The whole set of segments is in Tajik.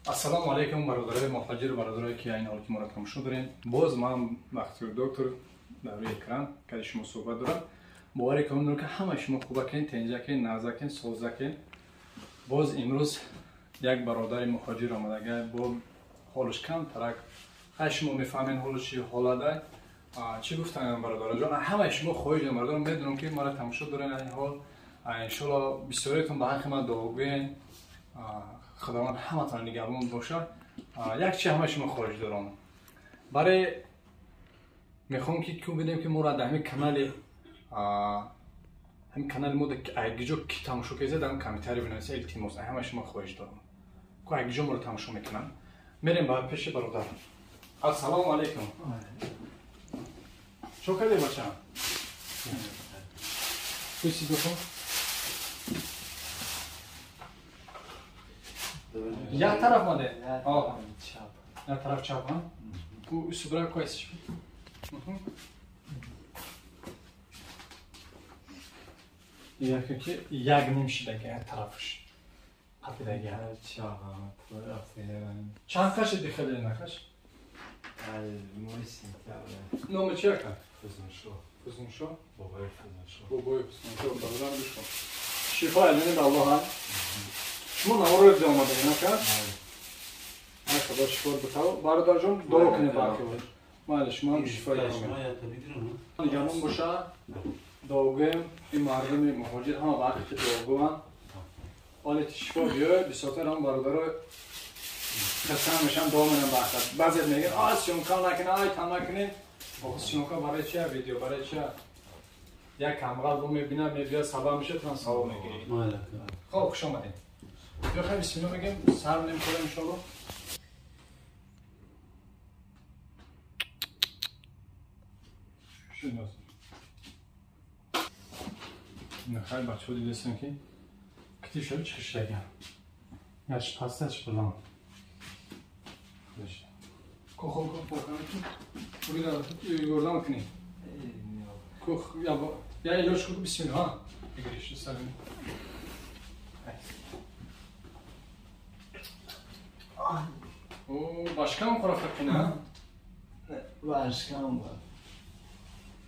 Ассалому алайкум бародарои муҳоҷир, бародарое ки айни ҳол ки моро тамошо дорем. Боз ман Бахтиёр доктор дар рӯи экран кади шумо суҳбат дорам. Боваре кунам дорам ки ҳамаи шумо хубакен, тенҷакен, нағзакен, созакен. Боз имрӯз як бародари муҳоҷир омадага, бо ҳолаш камтарак. Ҳай шумо мефаҳмед ҳолаш чӣ ҳолада. Чӣ гуфтам бародароҷон? Ҳамаи шумо хоҳиш дорам бародарон, медонам ки маро тамошо дорен айни ҳол. Иншоалло бисёриятон ба ҳаққи ман дуогӯен. Худованд ҳаматон нигаҳбон бошад. Як чи ҳамаи шумо хоҳиш дорам. Барои мехоҳам ки ку бинем ки моро дар ҳамин канали ҳамин канали мо айгиҷо ки тамошо кезед, ҳам комментарий бинависед, илтимос. Ҳамаи шумо хоҳиш дорам. Ку айгиҷо моро тамошо мекунанд. Мерем ба пеши бародар. Ассалому алайкум. Чо кардӣ бачам? Пӯсти духо? Як тараф маде? Як тараф чап, ҳа? Ку субра койсиш. Яке ки як ним шидаги, як тарафш. Қапидаги. Чанд қаши дихали накаш? Номи чи ака? Фузуншо. Фузуншо? Бобои Фузуншо. Бобои Фузуншо, бародарам бишкон. Шифо алини ба Аллоҳ, ҳа? Шумо наворо дида омадаед, ака? Ай худо шифо битав. Бародарҷон, дуо кунед ба ҳаққи ӯ. Майли, шумо ҳам шифо ёбед. Нигаҳбон боша. Дуогӯем ин мардуми муҳоҷир ҳама ба ҳаққи дуогӯанд. Ҳоле ки шифо биёяд, бисёртар ҳам бародаро хурсанд мешаванд, дуо менам ба ҳаққат. Баъзеят мегӯянд, а съёмка накунед, ай там накунед. Охо съёмка барои чия? Видео барои чия? Як камғал бо мебинад, мебиёд, сабаб мешавад, ту ҳам савоб мегирӣ. Хоб, хуш омадед. Биё хай бисмилло мегӯем, сар менем кора иншоалло. Шуд. Нахай бачаҳо дидастем ки китиб шуд чиқишдага. Яш пасташ буланд. Кохо кохо кохо. Ёрдам кунед. Кох я я илоҷ кун бисмилло, ҳа? Бигириш сарини. О, башкам хӯрафта кина? Башкам ба.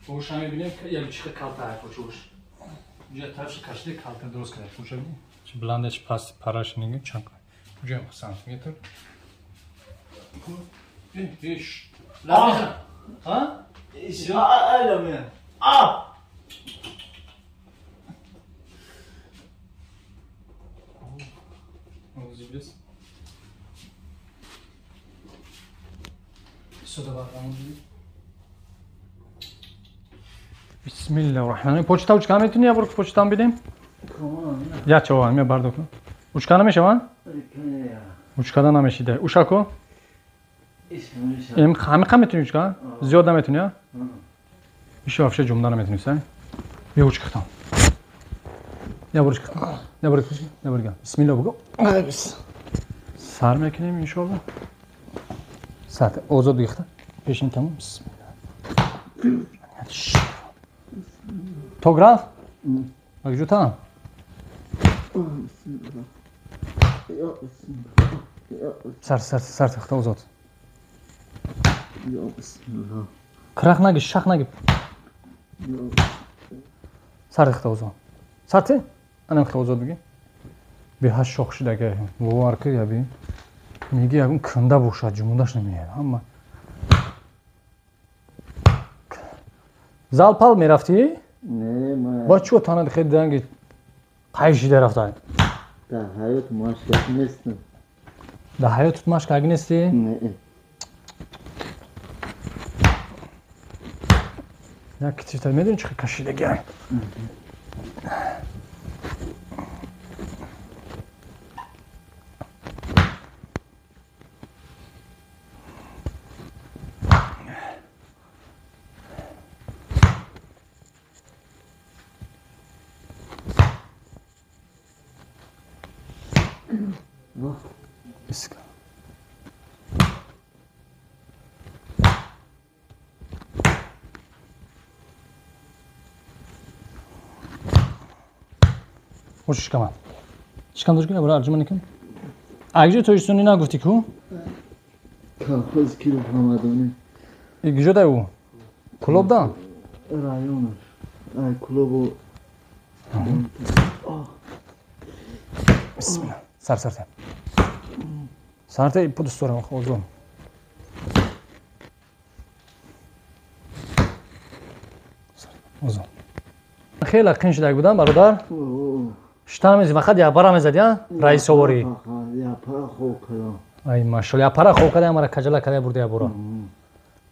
Оша мебинем як чиха калта ҳайфо чуш. Уҷа тарафша кашида калта дуруст карда. Уҷа чи баландаш паст параш ниги чанд. Уҷа сантиметр. Иш. Ҳа? Иш. Аламе. А! Бисмиллаҳир-раҳмонир-раҳим. Почта учка метуни я бурк почтам бидем? Я чова, ме бардок. Учка намешава? Учкада намешида. Ушако? Эм хами ха метуни учка? Зиёд наметуни, а? Ишо вообще ҷумда наметуни, сай? Бия учка хтам. Я бурк. Я бурк. Я бурк. Бисмилла буго. Сар мекунем иншоалло. Сар озод гихта. Пешин тамом. Бисмилла. Тограф? Магҷутан? Сар сар сар тахта озод. Крах наги, шах наги. Сар тахта озод. Сар ти? Анам хта озод биги. Би ҳаш шох шидаге. Бовар ки яби. Меги ягон канда бошад, ҷумудаш намеяд. Ҳама. Зал пал мерафтӣ? Не, ма. Ба чӯ танад хеле данги қай шида рафта? Дар ҳаёт машқ нестам. Дар ҳаётат машқ аг нестӣ? Не. Як китифта медонӣ чӣ кашидаги? Ош шикаман. Шикам дошт кунӣ, бара арҷума накун. Агҷо тоҷикистонӣ нагуфтӣ ку? Колхоз Киров Ҳамадонӣ. Гиҷо дай ӯ? Кулоб да? Районаш. Ай Кулобу. Бисмилла. Сар сарте. Сарте пудустора озон. Озон. Хеле қин шудак будам бародар. Штан мезӣ фақат япара мезадӣ, а? Раис оварӣ. Япара хоб кардам. Ай машалла, япара хоб кардам, мара каҷала карда бурда ябора.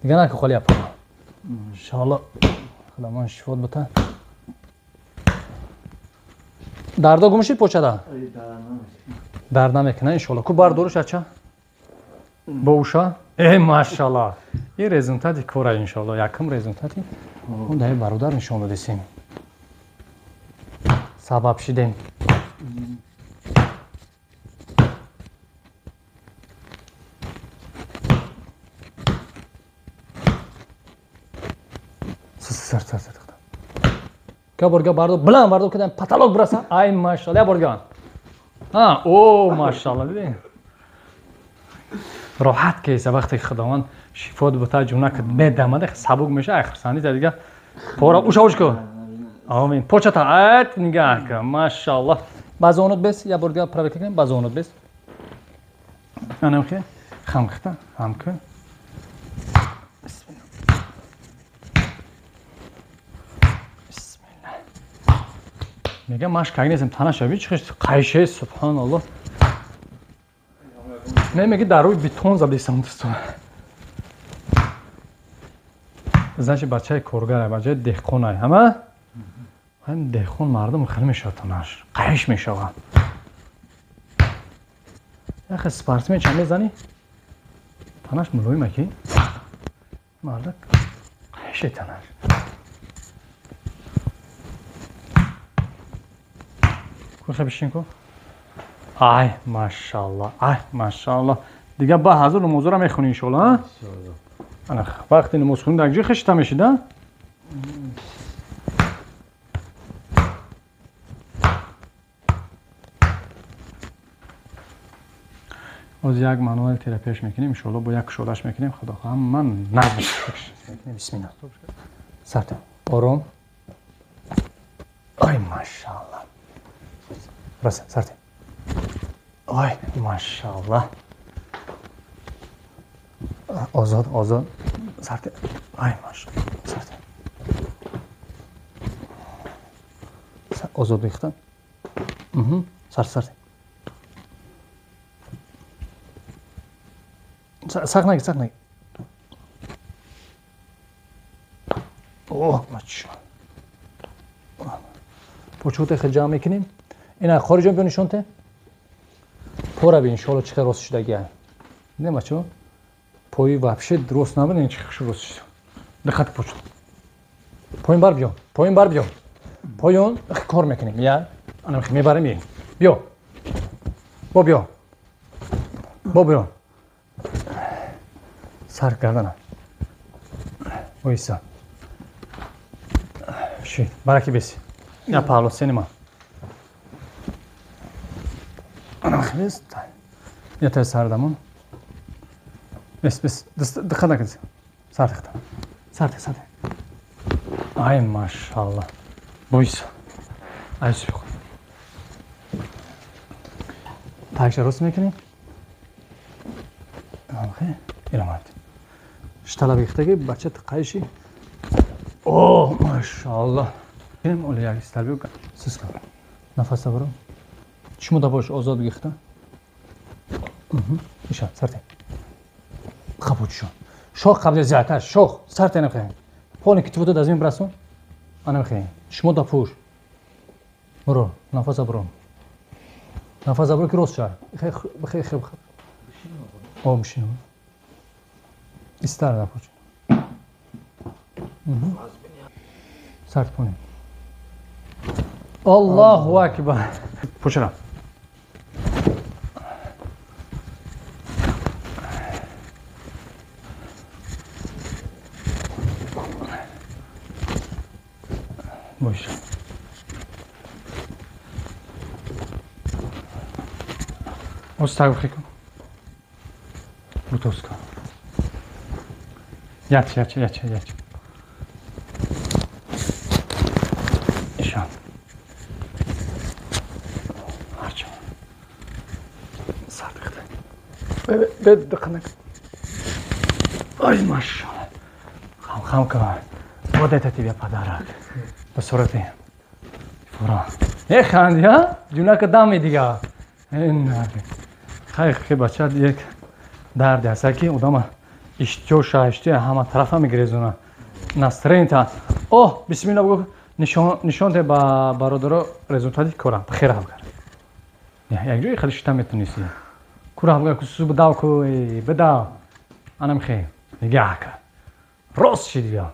Дига наки холи япара. Иншалло Худомон шифот бита. Дардо гум шид почада? Дард намекунад иншалло. Ку бардоруш ача? Бо уша? Э машалла. Ин результати кора иншалло. Якум результати он даи бародар нишон додесем. Сабаб шидем. Сар сар сар. Ка борга бардо билан бардо кадан потолок бираса. Ай машалла, я борган. А, о машалла, дидин. Роҳат кейса вақте Худованд шифот бута ҷуна ки медамада сабук меша, ай хурсандӣ та дига пора уша уш ку. Амин. Почата айт нигаҳ ка. Машалла. Базонут бес, я борга проверка кунем, базонут бес. Анам ки хам хта, хам ку. Мегам маш кагнесем танаша би чихеш қайше субҳаналлоҳ. Не меги дар рӯи бетон забдисам дӯстон. Значит бачаи коргар, бачаи деҳқон ҳама? Ҳам деҳқон мардум хел мешавад танаш, қайш мешавад. Яхе спортсмен чанд мезанӣ? Танаш мулоим аки? Мардак қайше танаш. Куша бишин ку? Ай, машалла, ай, машалла. Дига ба ҳазор намозора мехонӣ иншоалло, а? Ана вақти намоз хонӣ дар ҷой хишта мешид, а? Оз як мануал терапияш мекунем, иншоалло бо як кушодаш мекунем, худо хоҳам ман назм мекунем. Бисмилла. Сарта. Ором. Ай, машалла. Рост, сарте. Ай, машалла. Озод, озод. Сарте. Ай, машалла. Сарте. Озод бихта. Сар, сарте. Сахт наги, сахт наги. О, машалла. Почуте хел ҷамъ мекунем. Ина хориҷон биё нишон те. Пора би иншоалло чӣ хел рост шудагия. Дидем бачаҳо? Пои вообще дуруст набуд, ин чӣ хел рост шуд. Диққат пуч. Поин бар биё, поин бар биё. Поён кор мекунем. Я ана мебарем е. Биё. Бо биё. Бо биё. Сар кардана. Оиса. Ши, бараки беси. Я паҳло сенема. Я сардамон. Бес, бес, диққат накунед. Сар тихта. Сар тих, сар тих. Ай, машалла. Бойса. Ай, сӯх. Такша рост мекунем. Охе, иламад. Штала бихтаги бача тиқайши. О, машалла. Инем оли як исталбиё сиска. Нафас баро. Чуму да бош озод гихта. Иша, сарте. Қабуд шо. Шох қабл зиёдтар, шох, сарте намехоҳем. Поле ки ту дазмин брасон? А намехоҳем. Шумо да пуш. Буро, нафас баро. Нафас баро ки рост шав. Хе хе хе. О, мишин. Истар да пуш. Сарт понем. Аллоҳу акбар. Пушра. Бош. Оста бихе кун. Рутоз кун. Яче, яче, яче, яче. Ишон. Арчо. Сардықты. Бе, дықынық. Ой, машалла. Хам, хам кун. Вот это тебе подарок. Ба сурати. Фуран. Э, ханди, а? Ҷунака дами дига. Хай, хе бача як дарде ҳаста ки одама иштиё шаштиё ҳама тарафа мегирезона. Настроение. О, бисмилла бугу нишон де ба бародаро результати кора. Хер ҳавгар. Як ҷои хеле шита метунисти. Кура ҳавгар кусу бадав ку, бадав. Анам хе. Нигаҳ ка. Рост шид бия.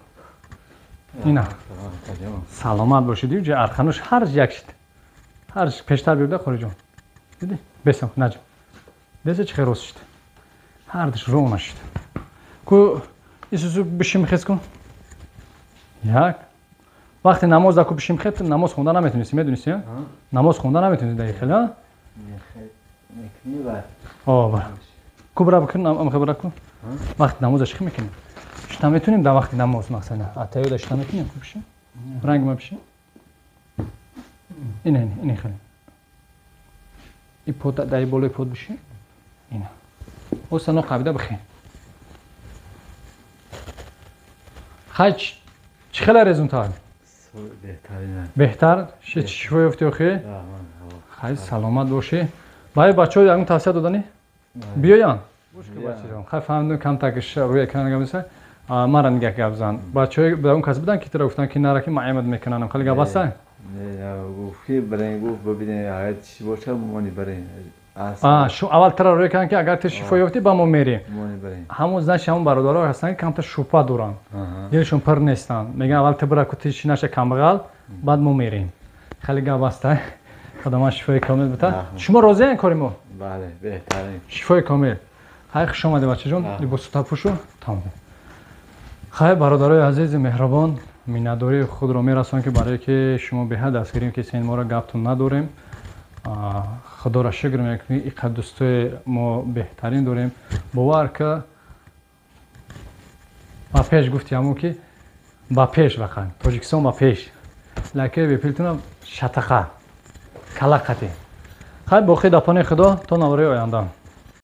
Ина. Саломат бошед. Ҷа архануш ҳар як шид. Ҳар пештар биёда хориҷон. Диди? Бесам, наҷм. Деса чӣ хел рост шид. Ҳардаш рона шид. Ку исусу бишим хез кун. Як. Вақте намоз даку бишим хез, намоз хонда наметунисти, медунисти, намоз хонда наметунисти дар хел, а? О, ба. Ку бра бикун, ам хабара ку. Вақти намоза чӣ мекунем? Шита метунем дар вақти намоз мақсад. Атаёда шита метунем ку бишим? Ранг ма бишим? Ина, ина, ина хел. И под дар болои под бишим? Ина. Осано қабида бихе. Хай чӣ хела результат? Беҳтар? Шифо ёфти охи? Хай саломат бошӣ. Баи бачаҳо ягон тавсия доданӣ? Биёянд? Хай фаҳмидам камтак рӯи экран гап мезанад. Мара нигаҳ гап зан. Бачаҳои он кас буданд ки тура гуфтанд ки нара ки маъямат мекунанд. Хеле гап аста? Гуфт ки барен, гуфт бибинед агар чӣ бошад мони барен. Шу аввал тура рӯй карданд ки агар ту шифо ёфтӣ ба мо мерӣ. Ҳамон значит ҳамон бародаро ҳастанд ки камтар шубҳа доранд. Дилшон пир нестанд. Мегӯянд аввал ту бира ку ту чӣ наша камбағал, баъд мо мерем. Хеле гап аста. Худованд шифои комил бита. Шумо розиен кори мо? Бале, беҳтарин. Шифои комил. Хай хуш омадӣ бачаҷон. Либосу тапӯшу тамом. Хай бародарои азизи меҳрубон, миннатдории худро мерасонам ки барое ки шумо беҳад дастгирем ки сен моро гаптон надорем. Худоро шукр мекунем иқадр дӯстои мо беҳтарин дорем. Бовар ки ба пеш гуфти ҳамон ки ба пеш вақат Тоҷикистон ба пеш. Лаке бепилтунам шатақа калақати. Хай боқӣ дар паноҳи Худо то навораи оянда.